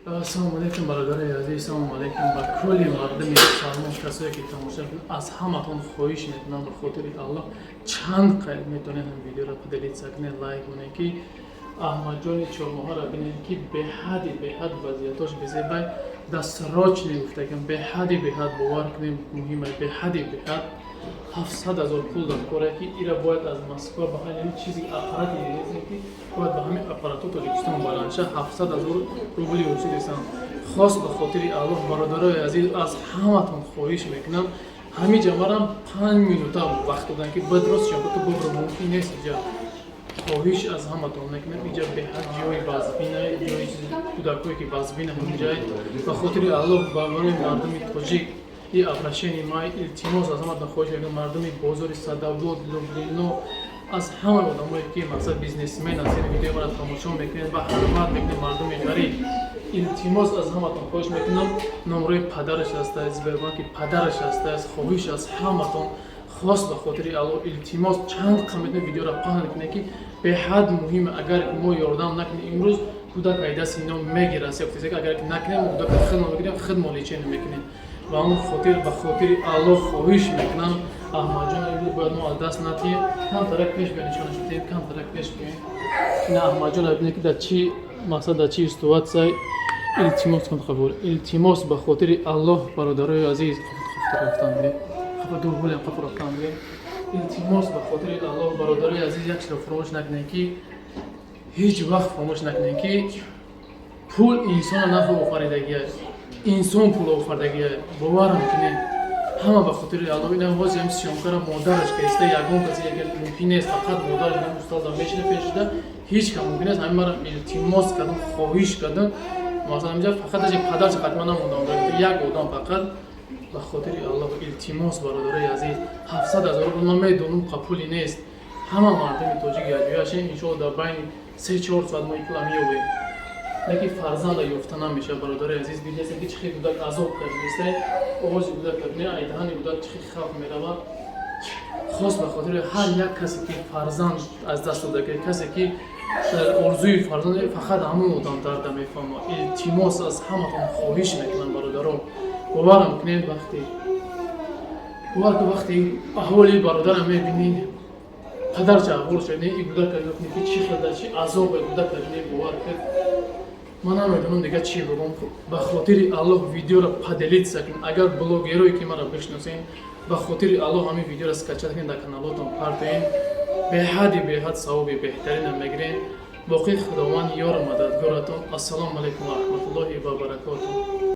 Ассалому алайкум, бародарои азиз, салому алайкум ба кулли мардуми мусалмон, касое ки тамошо мекунанд. Аз ҳаматон хоҳиш мекунам, ба хотири Аллоҳ, чанд қайд метавонед ҳам видеоро поделиться кунед, лайк кунед, ки Аҳмадҷони чормоҳаро бинед, ки беҳади беҳад вазъиятош безебай. Дастрочне гуфтагам, беҳади беҳад, бовар кунем, муҳима, беҳади беҳад 700 000 пул дар коре, ки ира бояд аз Москва ба ҳамин чизи аппарати дидем, ки бояд ба ҳамин аппаратҳо Тоҷикистон баранд, ша 700 000 рубли русӣ десам. Хос ба хотири Аллоҳ, бародарои азиз, аз ҳаматон хоҳиш мекунам. Ҳамин ҷамарам 5 минута вақт додан, ки баъд рост шабака бобро мумкин нест. Иҷа хоҳиш аз ҳаматон мекунам, иҷа беҳад ҷои вазбина, ҷои кӯдакое ки вазбина ҳаминҷай. Ба хотири Аллоҳ, барои мардуми тоҷик и обращение май, илтимос, аз ҳаматон хоҳиш мекунам, мардуми бозори Садовод, Люблино, аз ҳама одамое ки мақсад бизнесмен ҳастед, видеои маро тамошо мекунед ва ҳурмат мекунед мардуми ғариб, илтимос, аз ҳаматон хоҳиш мекунам. Номрои падараш ҳастааст, Сбербанки падараш ҳастааст. Хоҳиш аз ҳаматон, хос ба хотири Аллоҳ, илтимос, чанд қа метавонед видеоро паҳн кунед, ки беҳад муҳиме. Агар мо ёрдам накунем, имрӯз кӯдак айдаст ино мегирад. Агар накунем, мо кӯдака худмо мегирем, худмо лечение мекунем. Ба он хотир, ба хотири Аллоҳ хоҳиш мекунам. Аҳмадҷон имрӯз бояд мо аз даст надиҳем. Камтарак пеш биё, нишонаш бидиҳем, камтарак пеш биёем. Ина Аҳмадҷон бибинед, ки дар чӣ мақсад, дар чӣ ситуация. Илтимос кун, қабул, илтимос, ба хотири Аллоҳ, бародарои азиз, рафтан бирем, дур болем, қафо рафтан бирем. Илтимос, ба хотири Аллоҳ, бародарои азиз, як чизро фаромӯш накунед, ки ҳеҷ вақт фаромӯш накунед, ки пул инсона нафъ офаридагиаст, инсон пул офаридагиаст. Боварам кунед, ҳама, ба хотири Аллоҳ. Ина ҳозир ҳам съёмка ра модараш каиста, ягон касе мумкин нест, фақат модараш устоза мешина пешида, ҳеҷ кам мумкин нест. Ҳамин мара илтимос кардам, хоҳиш кардам. Масалан, инҷа фақат даже падарш қатма намондам, як одам фақат. Ба хотири Аллоҳ, илтимос, бародарои азиз, 700 000 рубл, ман медонам, қа пули нест. Ҳама мардуми тоҷик якҷояшем, иншоалло, дар байни 3-4 соат мо ин пула меёбем, лекин фарзанда ёфта намешавад. Бародарои азиз, бидесем, ки чӣ хел кӯдак азоб кашидиста. Овози кӯдак кабине, айдаҳани кӯдак чӣ хел хавф меравад. Хос ба хотири ҳар як касе ки фарзанд аз даст дода, касе ки дар орзуи фарзанд, фақат ҳамон одам дарда мефаҳмад. Илтимос, аз ҳаматон хоҳиш мекунам, бародаро, боварам кунед, вақте, бовар ки вақте аҳволи бародарам мебинӣ, падарча аҳвол шуд, и кӯдака мекунӣ, ки чӣ хел дар чӣ азобе кӯдака бинӣ, бовар кунед, ман намедонам дига чӣ бигӯм. Ба хотири Аллоҳ, видеоро поделиться кунед. Агар блогерое ки маро бишносен, ба хотири Аллоҳ, ҳамин видеоро скачать кунед, дар каналотон партоен, беҳади беҳад савоби беҳтаринам мегирен. Боқӣ Худованд ёру мададгоратон. Ассалому алайкум ва раҳматуллоҳи ва баракотуҳ.